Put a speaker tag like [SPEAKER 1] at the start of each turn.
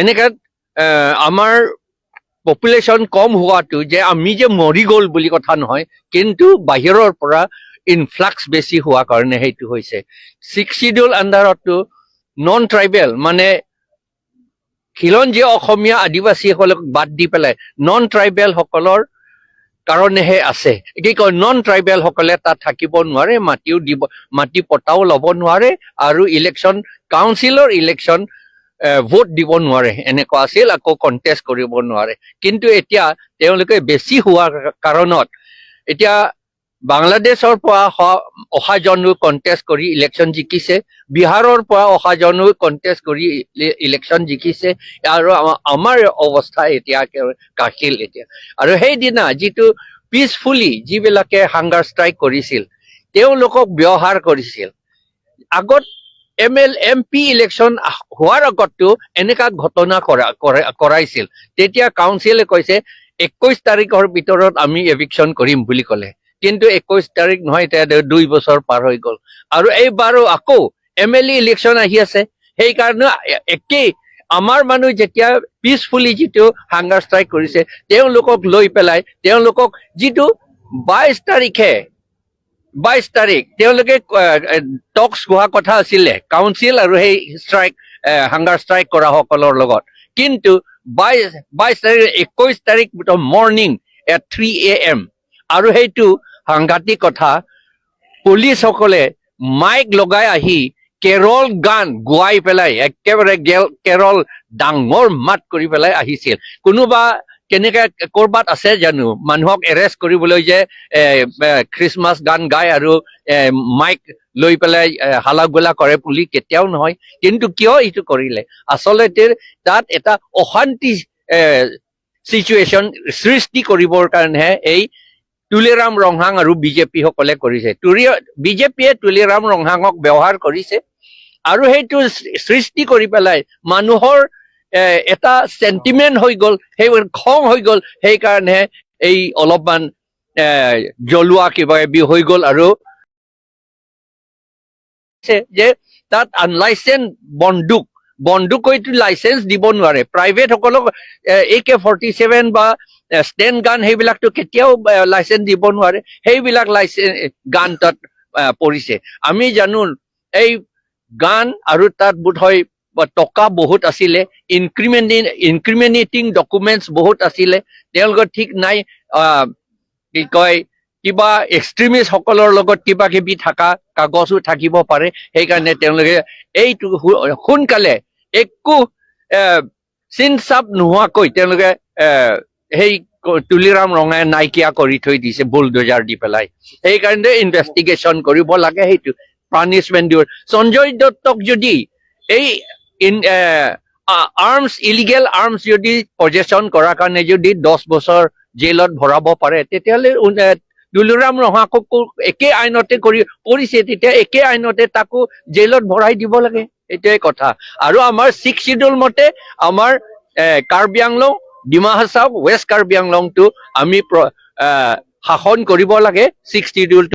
[SPEAKER 1] এনেকে আমাৰ পপুলেশ্যন কম হোৱাটো যে আমি যে মৰি গ'ল বুলি কথা নহয়, কিন্তু বাহিৰৰ পৰা ইনফ্লাক্স বেছি হোৱা কাৰণে সেইটো হৈছে। ছিক্স চিডিউল আণ্ডাৰতো নন ট্ৰাইবেল, মানে খিলঞ্জীয়া অসমীয়া আদিবাসীসকলক বাদ দি পেলাই নন ট্ৰাইবেল সকলৰ কাৰণেহে আছে। কি কয়, নন ট্ৰাইবেল সকলে তাত থাকিব নোৱাৰে, মাটিও দিব, মাটি পটাও ল'ব নোৱাৰে আৰু ইলেকশ্যন কাউন্সিলৰ ইলেকশ্যন ভোট দিব নোৱাৰে, এনেকুৱা আছিল। আকৌ কণ্টেষ্ট কৰিব নোৱাৰে। কিন্তু এতিয়া তেওঁলোকে বেছি হোৱাৰ কাৰণত এতিয়া বাংলাদেশৰ পৰা অহাজনো কণ্টেষ্ট কৰি ইলেকশ্যন জিকিছে, বিহাৰৰ পৰা অহাজনো কণ্টেষ্ট কৰি ইলেকশ্যন জিকিছে আৰু আমাৰ অৱস্থা এতিয়া একেবাৰে কাহিল এতিয়া। আৰু সেইদিনা যিটো পিচফুলি যিবিলাকে হাংগাৰ ষ্ট্ৰাইক কৰিছিল, তেওঁলোকক ব্যৱহাৰ কৰিছিল। আগত M L M P election হোৱাৰ আগতো এনেকা ঘটনা কৰাইছিল। তেতিয়া কাউন্সিলে কৈছে 21 তাৰিখৰ ভিতৰত আমি এভিকশ্যন কৰিম বুলি ক'লে। কিন্তু 21 তাৰিখ নহয়, এতিয়া 2 বছৰ পাৰ হৈ গ'ল আৰু এইবাৰো আকৌ এম এল এ ইলেকশ্যন আহি আছে। সেইকাৰণে একেই আমাৰ মানুহ যেতিয়া পিচফুলি যিটো হাংগাৰ ষ্ট্ৰাইক কৰিছে, তেওঁলোকক লৈ পেলাই তেওঁলোকক যিটো 22 তাৰিখে, 22 তাৰিখ তেওঁলোকে টক্স হোৱা কথা আছিলে কাউন্সিল আৰু সেই হাংগাৰ ষ্ট্ৰাইক কৰা সকলৰ লগত। কিন্তু 22 তাৰিখ, 21 তাৰিখ মৰ্ণিং এট 3 এ.এম. আৰু সেইটো সাংঘাতিক কথা, পুলিচসকলে মাইক লগাই আহি কেৰল গান গোৱাই পেলাই একেবাৰে কেৰল ডাঙৰ মাত কৰি পেলাই আহিছিল। কোনোবা কেনেকে ক'ৰবাত আছে জানো মানুহক এৰেষ্ট কৰিবলৈ যে এ, এ, খ্ৰীষ্টমাছ গান গায় আৰু মাইক লৈ পেলাই হালা গোলা কৰে বুলি? কেতিয়াও নহয়। কিন্তু কিয় এইটো কৰিলে? আচলতে তাত এটা অশান্তি চিচুৱেশ্যন সৃষ্টি কৰিবৰ কাৰণেহে এই তুলিৰাম ৰংহাং আৰু বিজেপি সকলে কৰিছে। বিজেপিয়ে তুলিৰাম ৰংহাঙক ব্যৱহাৰ কৰিছে আৰু সেইটো সৃষ্টি কৰি পেলাই মানুহৰ এটা চেণ্টিমেণ্ট হৈ গ'ল, সেই খং হৈ গ'ল। সেইকাৰণে এই অলপমান জ্বলোৱা কিবা কিবি হৈ গ'ল। আৰু যে তাত আনলাইচেন্স বন্দুক, বন্দুকৈতো লাইচেন্স দিব নোৱাৰে প্ৰাইভেট সকলক। একে 47 বা ষ্টেণ্ড গান, সেইবিলাকতো কেতিয়াও লাইচেন্স দিব নোৱাৰে। সেইবিলাক লাইচেন্স গান তাত পৰিছে। আমি জানো এই গান আৰু তাত বোধহয় বা টকা বহুত আছিলে, ইনক্ৰিমিনেটিং ডকুমেণ্টছ বহুত আছিলে। তেওঁলোকৰ ঠিক নাই, কি কয়, কিবা এক্সট্ৰিমিষ্ট সকলৰ লগত কিবা কিবি থকা কাগজো থাকিব পাৰে। সেইকাৰণে তেওঁলোকে এইটো সোনকালে একো চিন চাপ নোহোৱাকৈ তেওঁলোকে সেই তুলিৰাম ৰংহাঙে নাইকিয়া কৰি থৈ দিছে বুলডোজাৰ দি পেলাই। সেইকাৰণে ইনভেষ্টিগেশ্যন কৰিব লাগে, সেইটো পানিছমেণ্ট দিব। সঞ্জয় দত্তক যদি এই আৰ্মছ, ইলিগেল আৰ্মছ যদি পজেশ্যন কৰাৰ কাৰণে যদি 10 বছৰ জেলত ভৰাব পাৰে, তেতিয়াহ'লে তুলিৰাম ৰংহাঙকো একে আইনতে কৰিছে, তেতিয়া একে আইনতে তাকো জেলত ভৰাই দিব লাগে। এইটোৱে কথা। আৰু আমাৰ ছিক্স চিডিউল মতে আমাৰ কাৰ্বি আংলং, ডিমা হাছাও, ৱেষ্ট কাৰ্বি আংলংটো আমি শাসন কৰিব লাগে ছিক্স চিডিউলটো।